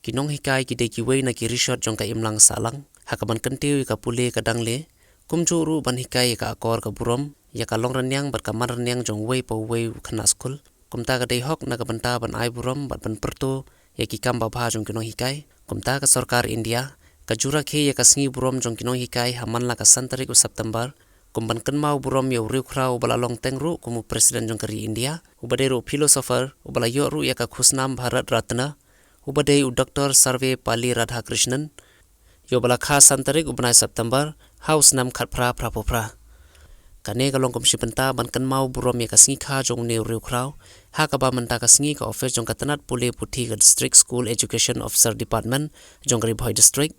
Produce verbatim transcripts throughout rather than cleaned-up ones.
Ki nonghikai ki dei kiwei na ki rishot jong ka imlang sahlang ha kaban kyntiew ïa ka pule ka dangle, kumjuh ruh ban hikai ïa ka akor ka burom, ïa ka long rynïeng bad ka man rynïeng jong uwei pa uwei u khynnah skul. Kumta ka dei hok na ka bynta ban ai burom bad ban pyrto ïa ki kam babha jong ki nonghikai. Kumta ka sorkar India ka ju rakhe ïa ka sngi burom jong ki nonghikai ha man la ka san tarik u September, kum ban kynmaw burom ïa u riewkhraw uba la long teng ruh kum u President jong ka ri India, uba dei ruh philosopher, uba la ïoh ruh ïa ka khusnam Bharat Ratna, uba dei u Doctor Sarvepalli Radhakrishnan, ïa uba la kha san tarik u bnai September ha u snem khatphra phraphew phra. Kane ka long kum shi bynta ban kynmaw burom ïa ka sngi kha jong une u riewkhraw, ha kaba mynta ka sngi ka office jong ka tnat pule puthi ka District School Education Officer Department jong ka Ri Bhoi District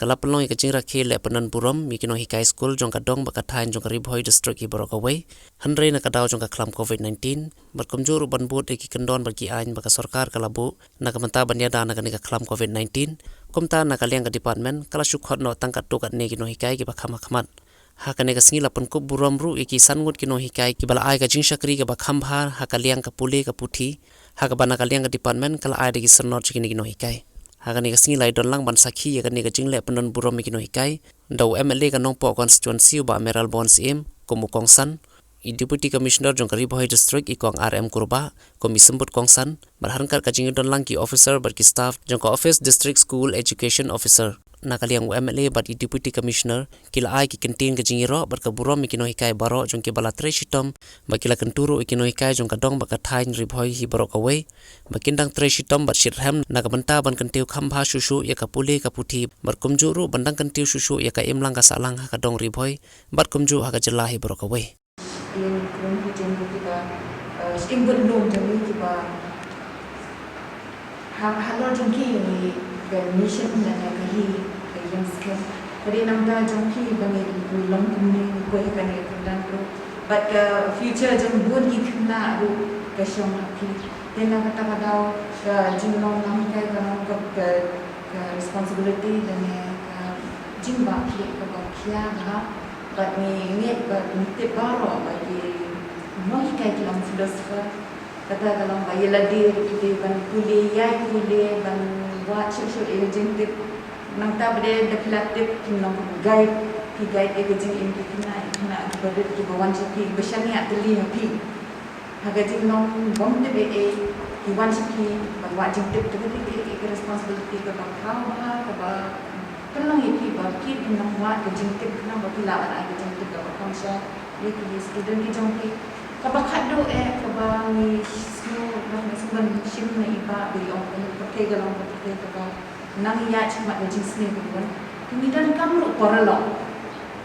ka la pynlong ïa ka jingrakhe leh pyndon burom ïa ki nonghikai skul jong ka dong bad ka thaiñ jong ka Ri Bhoi District hi baroh kawei, hynrei na ka daw jong ka khlam covid nineteen, bad kumjuh ruh ban bud ïa ki kyndon bad ki aiñ ba ka sorkar ka la buh na ka bynta ban ïada na kane ka khlam covid nineteen. Kumta na ka liang ka department ka la shu khot noh tang katto katne ki nonghikai kiba kham ha khmat. Ha kane ka sngi la pynkup burom ruh ïa ki san ngut ki nonghikai kiba la ai ka jingshakri kaba kham bha ha ka liang ka pule ka puthi, ha kaba na ka liang ka department ka la ai da ki syrnod sha kine ki nonghikai. Ha kane ka sngi la ïadon lang ban sakhi ïa kane ka jingleh pyndon burom ïa ki nonghikai da u M L A ka Nongpoh constituency u Bah Mayralborn Syiem kum u kongsan, i Deputy Commissioner jong ka Ri Bhoi District i Kong R M Kurbah kum i symbud kongsan, bad ha ryngkat ka jingïadon lang ki officer bad ki staff jong ka office District School Education Officer. Na ka liang u M L A bad i Deputy Commissioner ki la ai ki kyntien ka jingïaroh bad ka burom ïa ki nonghikai baroh jong kiba la trei shitom, bad ki la kyntu ruh ïa ki nonghikai jong ka dong bad ka thaiñ Ri Bhoi hi baroh kawei ba kin dang trei shitom bad shitrhem na ka bynta ban kyntiew kham bha shuh shuh ïa ka pule ka puthi, bad kumjuh ruh ban dang kyntiew shuh shuh ïa ka imlang ka sahlang ha ka dong Ri Bhoi bad kumjuh ha ka jylla hi baroh kawei. Ïa ngi kum ki jong ngi kiba, eh, shim bad lum jong ngi kiba ha, halor jong ki ngi ka mission lane ka hi ka ïing skhem. Ka dei namar jong ki ba ngi, ngi long kumne, ngi kwah kane ka kyrdan ruh. Bad ka future jong bun ki khynnah ruh ka shong ha ki. Te na kata ka daw ka jinglong nonghikai ka long ka, ka, ka responsibility lane ka jingbakla kaba khia bha. Bad ngi ngeit bad ngi tip baroh ba ki nonghikai ki long philosopher. Kata ka long ba ïa lade ruh ki dei ban pule, ïai pule, ban wad shuh shuh ïa ka jingtip. Nangta ba dei da phi la tip, phin long guide, phi guide ïa ka jingim ki khynnah, ki khynnah kiba rit, kiba wan sha phi, kiba shaniah tylli ha phi. Ha ka jinglong bym tip ei ei, ki wan sha phi ban wad jingtip, te ka dei ka responsibility kaba khraw bha, kaba pynlong ïa phi ba phi phin nang wad ka jingtip khnang ba phi lah ban ai ka jingtip kaba kham sha ïa ki student ki jong phi. Kaba khatduh eh kaba ngi sngew, ba ngi sngewbha shim na i Bah ba i ong kane ka pyrthei ka long ka pyrthei kaba nang ïaid shakhmat ka jingsniew ka bun. Ngi donkam ruh paralok.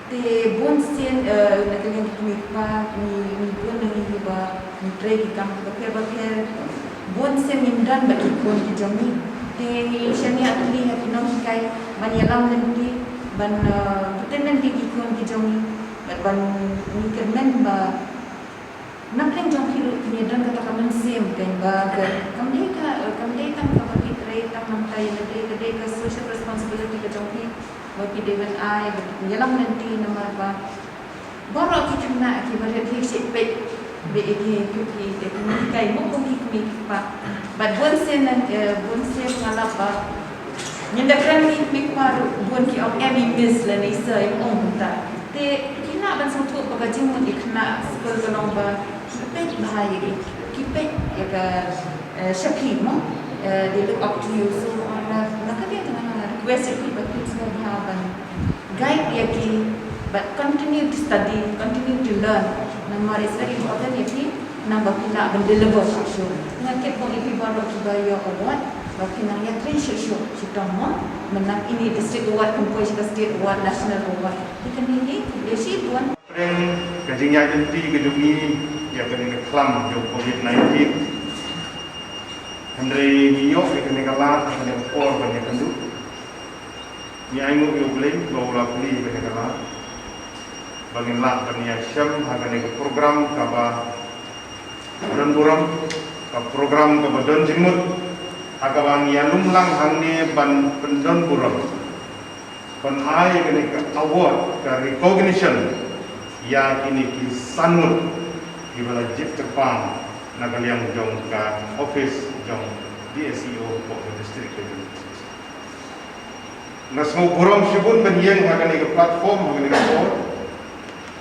Te bun sien, eh, na ka liang ki kmie ki kpa, ngi, ngi bun na ngi kiba ngi trei ki kam kiba pher ba pher. Bun sien ngim don bad ki khun ki jong ngi. Te ngi shaniah tylli ha ki nonghikai ban ïalam lynti, ban, eh, bteng lynti ki khun ki jong ngi. Bad ban ngi kyrmen ba na pdeng jong phi ruh phin ïa don kata ka mynsiem, tang ba ka, kam dei ka, kam dei tang kaba phi trei tang namar ka ïa lade, ka dei ka social responsibility ka jong phi ba phi dei ban ai, ba phin ïalam lynti namar ba baroh ki khynnah kiba rit hi shu peit beit ïa ki, ki, ki, ki, ki, ki, mo kum ki kmie ki kpa. Bad bun sien, eh, bun sien nga lap ba ngin da kren ki kmie ki kpa ruh bun ki ong em i miss lane i sir, im ong kumta. Te phi lah ban sngewthuh ba ka jingmut ïa ki khynnah skul ka long ba ki peit bha ïa ki, ki peit ïa ka, eh, sha phi mo, eh, they look up to you. So na, na ka liang ka nga request ïa phi ba phin sngewbha ban guide ïa ki, but continue to study, continue to learn. Namar it's very important ïa phi. Nang ba phi lah ban deliver shuh shuh. Nga kyrpad ïa phi baroh kiba ïoh award ba phi nang ïatrei shuh shuh shitom mo. Mynta ine district award, kum poi sha ka state award, national award. Te kane hi ka dei shibun. Pdeng ka jingïaid lynti ka jong ngi ïa kane ka khlam jong covid nineteen. Hynrei ngi ïoh ïa kane ka lad, kane ka por ban ïakynduh. Ngi ainguh ïa U Blei ba u la plie ïa kane ka lad ba ngin lah ban ïashem ha kane ka program kaba don burom, ka program kaba don jingmut, ha kaba ngi ïalum lang hangne ban pyndon burom, ban ai kane ka award, ka recognition ïa kine ki san ngut kiba la jied kyrpang na ka liang jong ka office jong D S E O hapoh ka district ka jong ngi. Nga sngewburom shibun ban ïeng ha kane ka platform, ha kane ka por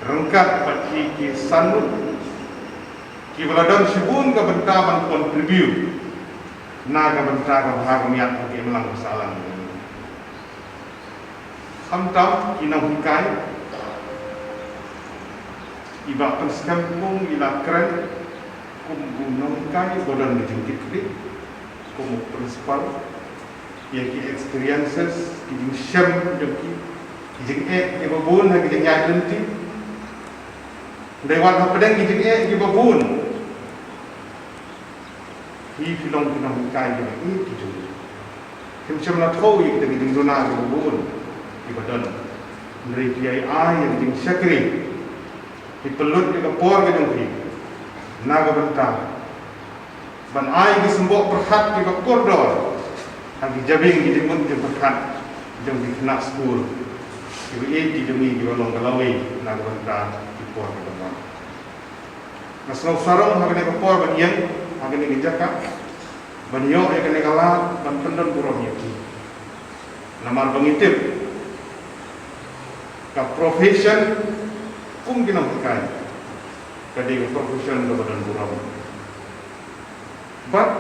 ryngkat bad ki, ki san ngut kiba la don shibun ka bynta ban contribute na ka bynta ka bha ka miat ka imlang ka sahlang. Khamtam ki nonghikai iba pynskhem kum i la kren kum u nonghikai ba don ka jingkitkhlieh kum u principal, ïa ki experiences, ki jingshem jong ki, ki jingeh kiba bun ha ki jingïaid lynti. Dei wan hapdeng ki jingeh kiba bun, hi phi long ki nonghikai kiba ïeit ki jong ngi. Phim shym la thew ïa kita ki jingduna kiba bun kiba don. Hynrei phi ïai ai ïa ki jingshakri, phi pynlut ïa ka por ka jong phi na ka bynta ban ai ki symboh pyrkhat kiba kordor ha ki jabieng ki jingmut jingpyrkhat jong ki khynnah skul kiba ïeit ki jong ngi kiba long ka lawei na ka bynta ki por kiba wan. Nga sngew sarong ha kane ka por ban ïeng ha kane ka jaka ban ïoh ïa kane ka lad ban pyndon burom ïa ki. Namar ba ngi tip ka profession kum ki nonghikai ka dei ka profession kaba don burom. Bad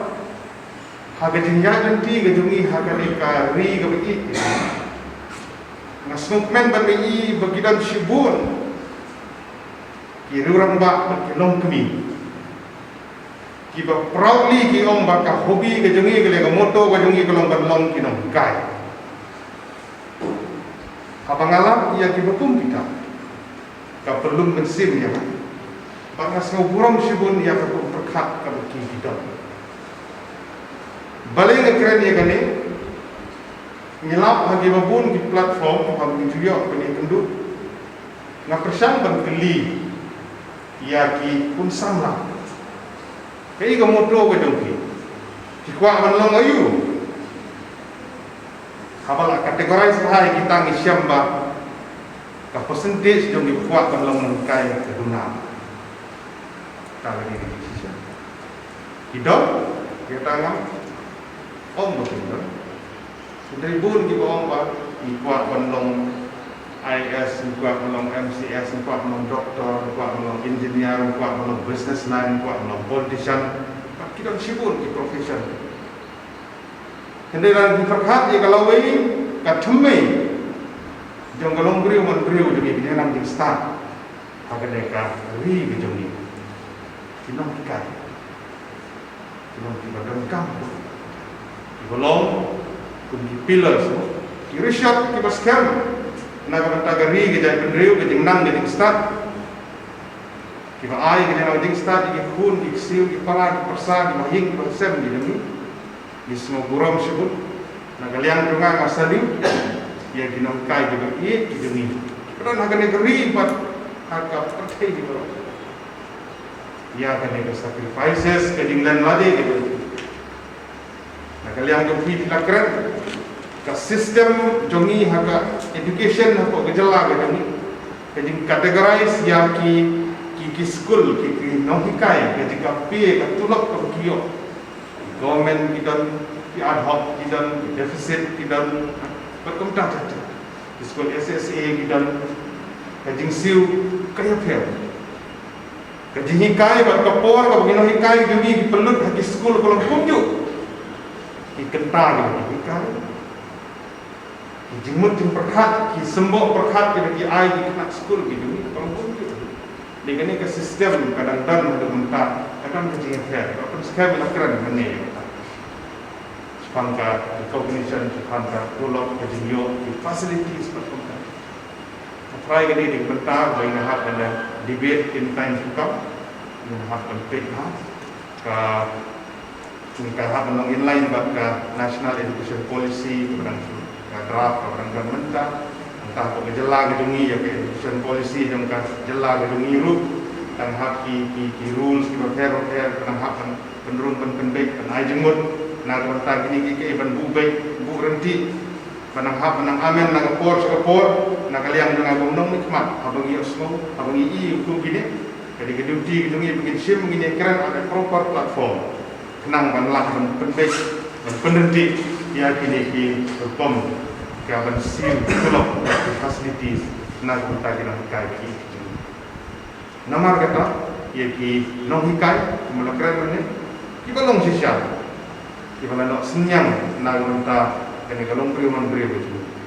ha ka jingïaid lynti ka jong ngi ha kane ka ri kaba ïeit, nga sngewkmen ban ïohi ba ki don shibun ki riewrangbah bad ki longkmie kiba proudly ki ong ba ka hobby ka jong ngi, ka leh ka motto ka jong ngi ka long ban long ki nonghikai. Haba nga lap ïa kiba kum kita, ka pynlong mynsiem ïa nga. Bad nga sngewburom shibun ïa ka kum pyrkhat kaba ki ki don. Balei nga kren ïa kane? Ngi lap ha kiba bun ki platform haba ngi ju ïoh ban ïakynduh. Nga pyrshang ban kylli ïa ki khun samla, kaei ka motto ka jong ki? Ki kwah ban long aïu? Haba la categorize bha ïa kita ngi shem ba ka percentage jong ki kwah ban long nonghikai ka duna. Ka la dei ki shisha. Ki don, kita ngam ong ba ki don. Hynrei bun kiba ong ba ngi kwah ban long I A S, ngi kwah ban long M C S, ngi kwah ban long doctor, ngi kwah ban long engineer, ngi kwah ban long businessman, ngi kwah ban long politician. Bad ki don shibun ki profession. Hynrei lada ngi pyrkhat ïa ka lawei, ka thymmei jong ka longbriew manbriew jong ngi, ki nang jingstad ha kane ka ri ka jong ngi. Ki nonghikai, ki nong kiba donkam, kiba long kum ki pillars, ki rishot kiba skhem na ka bynta ka ri, ka jaitbynriew, ka jingnang ka jingstad. Kiba ai ka jingnang ka jingstad ïa ki khun ki ksiew, ki para ki pyrsa, kiba ïing kiba sem ki jong ngi. Ngi sngewburom shibun. Na ka liang jong nga, nga salute ïa ki nonghikai kiba ïeit ki jong ngi kiba don ha kane ka ri bad ha ka pyrthei baroh. Ïa kane ka sacrifices, ka jinglen lade ka jong ngi. Na ka liang jong phi, phi la kren, ka system jong ngi ha ka education hapoh ka jylla ka jong ngi, ka jingcategorize ïa ki, ki, ki skul, ki, ki nonghikai, ka jingkapei, ka tulop kaba ki ïoh, government ki don, ki ad hoc ki don, ki deficit ki don, bad kumta ter ter. Ki skul S S A ki don, ka jingsiew ka ïapher. Ka jinghikai bad ka por kaba ki nonghikai jong ngi ki pynlut ha ki skul ka long kumjuh. Ki kynta kiba ki hikai, ki jingmut jingpyrkhat, ki symboh pyrkhat kiba ki ai ki khynnah skul ki jong ngi ka long kumjuh. Dei kane ka system ka dang don haduh mynta, ka don ka jingïapher. Ka pynskhem ïa la kren mynne ïa kata. Shaphang ka recognition, shaphang ka tulop, ka jingïoh ki facilities bad kumta. Nga tharai ka dei ka bynta ba ngin hap ban debate in time to come. Ngin hap ban peit ha ka, ngin ka hap ban long in line bad ka National Education Policy kaba dang, ka draft kaba dang don mynta. Nangta hapoh ka jylla ka jong ngi, ïa ka education policy jong ka jylla ka jong ngi ruh dang hap ki, ki, ki rules kiba pher bapher, dang hap ban pynrung, ban pynbeit, ban ai jingmut na ka bynta kine kiei kiei, ban buh beit, buh ryntih, ban nang hap, ban nang amend na ka por sha ka por. Na ka liang jong nga, kumno ngi khmat, haba ngi ïohsngew, haba ngi i ïa kine, ka dei ka duty ka jong ngi ba ngin shim, ngin ïakren on a proper platform khnang ban lah ban pynbeit, ban pynryntih ïa kine ki rukom. ka ban siew, develop ki facilities na ka bynta ki nonghikai ki. Namar kata, ïa ki nonghikai, kumba la kren mynne, kiba long shisha, kiba la noh synñiang na ka bynta kane ka longbriew manbriew ka jong ngi.